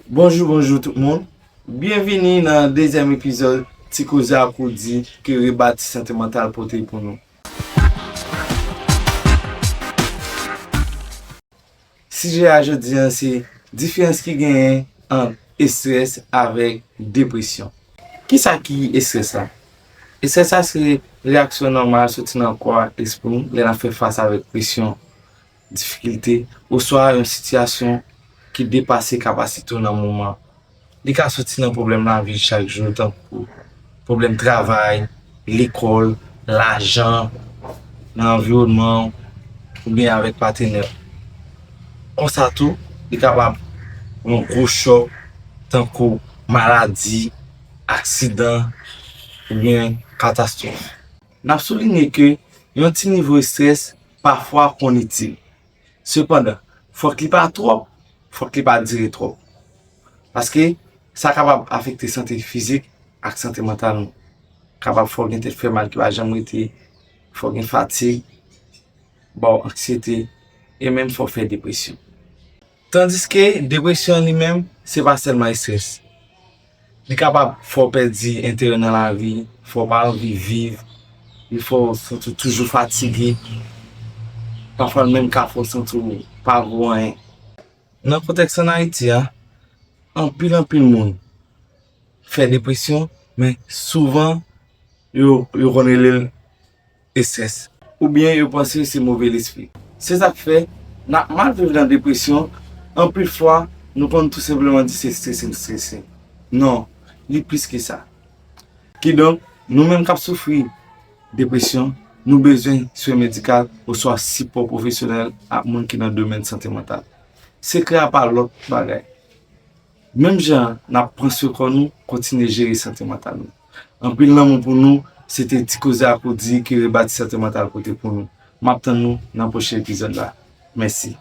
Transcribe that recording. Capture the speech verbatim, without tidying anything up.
Bonjou, bonjou tout moun. Byenvini nan dezyèm epizòd Ti Koze ak Roody ke Rebati Sante Mantal pote pou nou. Sijè a jodi a se diferans ki genyen ant estrès avèk depresyon. Kisa ki estrès la? Estrès la se reyaksyon nòmal soti nan kò ak lespri w lè n ap fè fas avèk presyon, difikilte, oswa yon sitiyasyon ki depase kapasite w nan moman. Li ka soti nan pwoblèm lavi chak jou, tankou pwoblèm travay, lekòl, lajan, nan anviwònman w, oubyen avèk patnè w. Konsa tou, li kapab yon gwo chòk, tankou maladi, aksidan, oubyen katastwòf. N ap soulinye ke yon ti nivo estrès pafwa konn itil. Sepandan, fòk li pa twòp, fòk li pa dire twòp. Paske sa kapab afekte sante fizik ak sante mantal nou. Kapab fè w gen tèt fè mal ki pa janm rete, fè w gen fatig, ba w anksyete, e menm fè w fè depresyon. Tandiske depresyon li menm, se pa sèlman estrès. Li kapab fè w pèdi enterè nan lavi, fè w pa anvi viv, li fè w santi w toujou fatige. Pafwa, l menm ka fè w santi w pa vo anyen. Nan kontèks ann Ayiti a, anpil, anpil moun fè depresyon, men souvan, yo, yo konn rele l estrès. Oubyen yo panse se move lespri. Se sa k fè, n ap mal viv nan depresyon, anpil fwa, nou konn tou senpleman di se strese m strese. Non, li plis ke sa. Kidonk, nou menm k ap soufri depresyon, nou bezwen swen medikal oswa sipò pwofesyonèl ak moun ki nan domèn sante mantal. Sekrè a pa lòt bagay. Menm jan n ap pran swen kò nou, kontinye jere sante mantal nou. Anpil lanmou pou nou, se te Ti Koze ak Roody ke Rebati Sante Mantal pote pou nou. M ap tann nou nan pwochen epizòd la. Mèsi.